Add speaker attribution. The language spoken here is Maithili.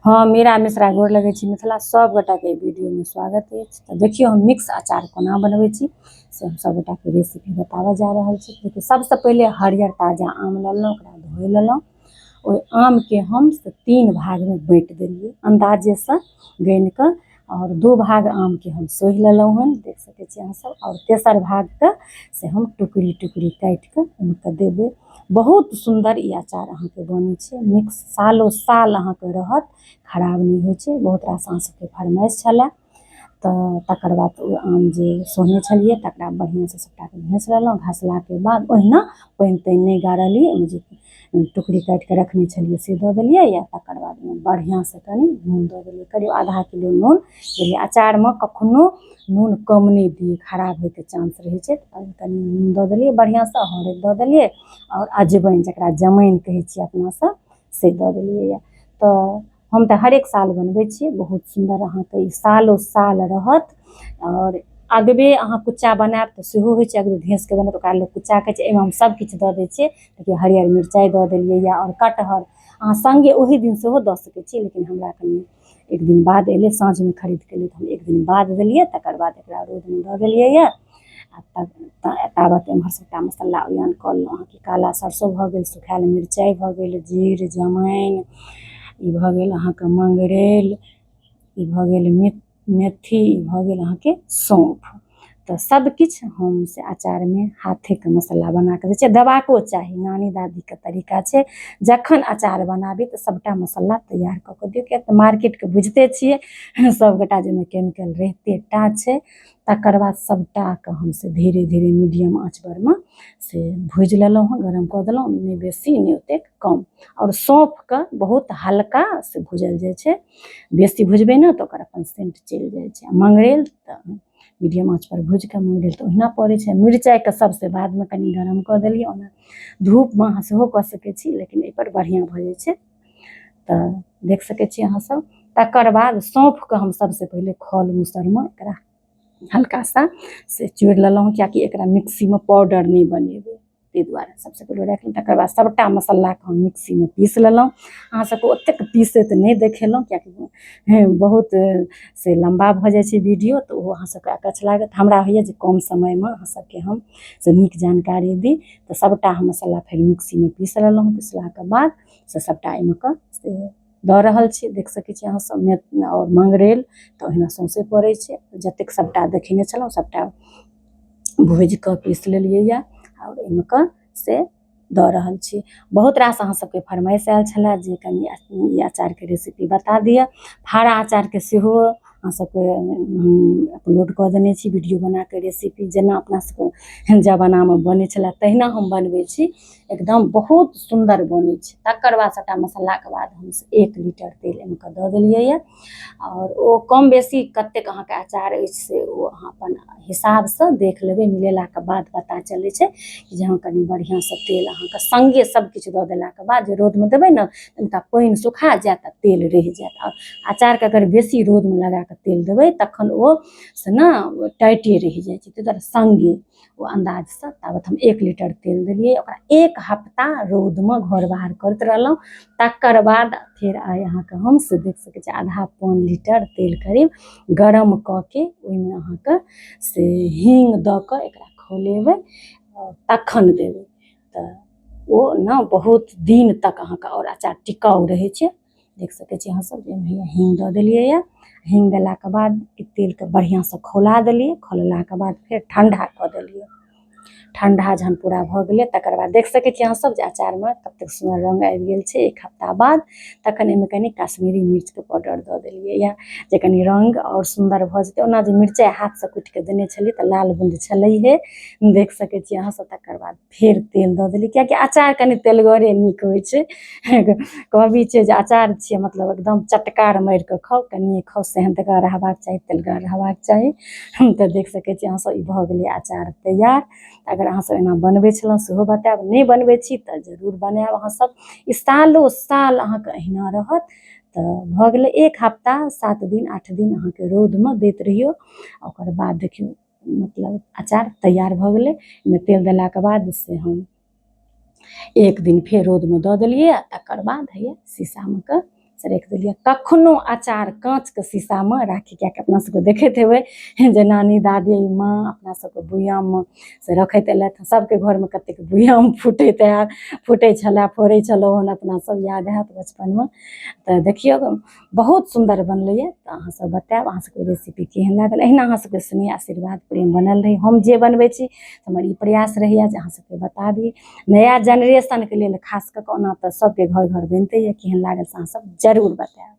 Speaker 1: हँ, मीरा मिश्रा गोर लगै छी। मिथिला सब गोटाके एहि वीडियोमे स्वागत अछि। तऽ देखियौ, हम मिक्स अचार कोना बनबै छी से हम सब गोटाके रेसिपी बताबऽ जा रहल छी। देखियौ, सबसँ पहिले हरियर ताजा आम लेलहुँ, ओकरा धोइ लेलहुँ। ओहि आमके हम से 3 भागमे बाँटि देलियै अन्दाजेसँ गनि कऽ, आओर 2 भाग आमके हम सोहि लेलहुँ हन, देख सकै छी अहाँ सब, आओर तेसर भागके से हम टुकड़ी टुकड़ी काटि कऽ ओहिमे कऽ देबै। बहुत सुन्दर ई अचार अहाँके बनै छै, मिक्स सालो साल अहाँके रहत, खराब नहि होइ छै। बहुत रास अहाँ सबके फरमाइश छलए। तऽ तकर बाद ओ आम जे सोहने छलियै तकरा बढ़िआँसँ सबटाके घसि लेलहुँ। घसलाके बाद ओहिना पानि तानि नहि गारलियै, ओहिमे जे टुकड़ी काटिके रखने छलियै से दऽ देलियै। आ तकर बाद ओहिमे बढ़िआँसँ कनि नून दऽ देलियै, करीब आधा किलो नून देलियै। अचारमे कखनो नून कम नहि दियै, खराब होइके चांस रहै छै। तऽ कनि नून दऽ देलियै, बढ़िआँसँ हरैद दऽ देलियै, आओर अजवाइन जकरा जमाइन कहै छियै अपनासब से दऽ देलियै। तऽ हम तऽ हरेक साल बनबै छियै, बहुत सुन्दर अहाँके ई सालो साल रहत। आओर अगबे अहाँ कुच्चा बनायब तऽ सेहो होइ छै, अगबे घसि कऽ बनायब तऽ ओकरा लोक कुच्चा कहै छै। एहिमे हम सब किछु दऽ दै छियै। देखियौ, हरियर मिरचाइ दऽ देलियै यऽ, आओर कटहर अहाँ सङ्गे ओही दिन सेहो दऽ सकै छियै, लेकिन हमरा कनि एक दिन बाद एलै, साँझमे खरीद कऽ एलै तऽ हम एक दिन बाद देलियै। तकर बाद एकरा रौदमे दऽ देलियै यऽ। आ ताबत एम्हर सबटा मसल्ला ओरियान कऽ लेलहुँ। अहाँके काला सरसो भऽ गेल, सुखायल मिरचाइ भऽ गेल, जीर जमाइन ई भऽ गेल अहाँके मंगरैल, ई भऽ गेल मेथी, ई भऽ गेल अहाँके सौँफ। तऽ सब किछु हम से अचारमे हाथेके मसल्ला बनाकऽ दै छियै। देबाको चाही, नानी दादीके तरीका छै, जखन अचार बनाबी तऽ सबटा मसल्ला तैयार कऽ कऽ दियौ, किएक तऽ मार्केटके बुझिते छियै सबगोटा जाहिमे केमिकल रहिते टा छै। तकर बाद सबटाके हम से धीरे धीरे मीडियम आँच परमे से भुजि लेलहुँ हँ, गरम कऽ देलहुँ, नहि बेसी नहि ओतेक कम। आओर सौँफके बहुत हल्का से भुजल जाइ छै, बेसी भुजबै ने तऽ ओकर अपन सेंट चलि जाइ छै। आ मंगरैल तऽ मीडियम आँच पर भुजि कऽ मंगरैल तऽ ओहिना पड़ै छै। मिरचाइके सबसँ बादमे कनि गरम कऽ देलियै। ओना धूपमे अहाँ सेहो कऽ सकै छी, लेकिन एहिपर बढ़िआँ भऽ जाइ छै। तऽ देख सकै छी अहाँ सब। तकर बाद सौँफके हम सबसँ पहिले खल मूसरमे एकरा हल्का सा से चूरि लेलहुँ, किएकि एकरा मिक्सीमे पाउडर नहि बनेबै ताहि दुआरे सबसँ पहिले राखि लेलहुँ। तकर बाद सबटा मसल्लाके हम मिक्सीमे पीस लेलहुँ। अहाँ सबके ओतेक पीसैत नहि देखेलहुँ, किएकि बहुत से लम्बा भऽ जाइ छै वीडियो, तऽ ओहो अहाँ सबके अकछ लागत। हमरा होइए जे कम समयमे अहाँ सबके हम से नीक जानकारी दी। तऽ सबटा हम मसल्ला फेर मिक्सीमे पीस लेलहुँ। पिसलाके बाद से सबटा एहिमे कऽ से दऽ रहल छी, देख सकै छी अहाँ सब। आओर मंगरैल तऽ ओहिना सौंसे पड़ै छै। जतेक सबटा देखेने छलहुँ सबटा भुजि कऽ पीस लेलियै यऽ, आओर ओहिमे कऽ से दऽ रहल छी। बहुत रास अहाँ सबके फरमाइश आयल छलए जे कनि ई अचारके रेसिपी बता दिअ। फाड़ा अचारके सेहो अहाँ सबके हम अपलोड कऽ देने छी वीडियो बनाके रेसिपी, जेना अपना सबके जमानामे बनै छलए तहिना हम बनबै छी, एकदम बहुत सुन्दर बनै छै। तकर बाद सबटा मसल्लाके बाद हम 1 लीटर तेल एहिमे कऽ दऽ देलियै यऽ। आओर ओ कम बेसी कतेक अहाँके अचार अछि से ओ अहाँ अपन हिसाबसँ देख लेबै, मिलेलाके बाद पता चलै छै जे हँ कनि बढ़िआँसँ तेल अहाँके सङ्गे सब किछु दऽ देलाके बाद जे रौदमे देबै ने तनिका पानि सुखा जायत आ तेल रहि जायत। आ अचारके अगर बेसी रौदमे लगाकऽ तेल देबै तखन ओ से ने टाइटे रहि जाइ छै, ताहि दुआरे सङ्गे ओ अन्दाजसँ ताबत हम 1 लीटर तेल देलियै। ओकरा 1 हफ्ता रौदमे घर बाहर करैत रहलहुँ। तकर बाद फेर आइ अहाँके हम से देख सकै छी आधा पौन लीटर तेल करीब गरम कऽ के ओहिमे अहाँके से हींग दऽ कऽ एकरा खौलेबै तखन देबै, तऽ ओ ने बहुत दिन तक अहाँके आओर अचार टिकाउ रहै छै। देख सकै छी अहाँ सब जे हींग दऽ देलियै यऽ। हींग देलाके बाद ई तेलके बढ़िआँसँ खौला देलियै। खौलेलाके बाद फेर ठण्डा कऽ देलियै। ठण्डा जहन पूरा भऽ गेलै तकर बाद देख सकै छी अहाँ सब जे अचारमे कतेक सुन्दर रङ्ग आबि गेल छै। 1 हफ्ता बाद तखन एहिमे कनि कश्मीरी मिर्चके पाउडर दऽ देलियै यऽ, जे कनि रङ्ग आओर सुन्दर भऽ जेतै। ओना जे मिरचाइ हाथसँ कुटिके देने छलियै तऽ लाल बून्द छलैहे, देख सकै छी अहाँ सब। तकर बाद फेर तेल दऽ देलियै, किएकि अचार कनि तेलगरे नीक होइ छै। कहबी छै जे अचार छियै, मतलब एकदम चटकार मारि कऽ खाउ, कनिए खाउ, सेहन्तगर रहबाक चाही, तेलगर रहबाक चाही। तऽ देख सकै छी अहाँ सब, ई भऽ गेलै अचार तैयार। अगर अहाँ सब एना बनबै छलहुँ सेहो बतायब, नहि बनबै छी तऽ जरूर बनायब अहाँ सब। ई सालो साल अहाँके अहिना रहत। तऽ भऽ गेलै 1 हफ्ता, 7 दिन 8 दिन अहाँके रौदमे दैत रहियौ, ओकर बाद देखियौ मतलब अचार तैयार भऽ गेलै। ओहिमे तेल देलाके बाद से हम 1 दिन फेर रौदमे दऽ देलियै, आ तकर बाद हैया शीशामे कऽ से राखि देलियै। कखनो अचार काँचके शीशामे राखी, किएकि अपना सबके देखैत हेबै जे नानी दादी माँ अपना सबके बुआममे से रखैत एलथि। सबके घरमे कतेक बुआम फूटैत हैत, फूटै छलै, फोड़ै छलहुँ हन अपना सब, याद हैत बचपनमे। तऽ देखियौ बहुत सुन्दर बनलैए। तऽ अहाँ सब बतायब अहाँ सबके रेसिपी केहन लागल। एहिना अहाँ सबके स्नेह आशीर्वाद प्रेम बनल रहै। हम जे बनबै छी हमर ई प्रयास रहैए जे अहाँ सबके बताबी नया जेनरेशनके लेल खास कऽ कऽ, ओना तऽ सबके घर घर बनिते यऽ। केहन लागल से अहाँ सब जरूर बतायब।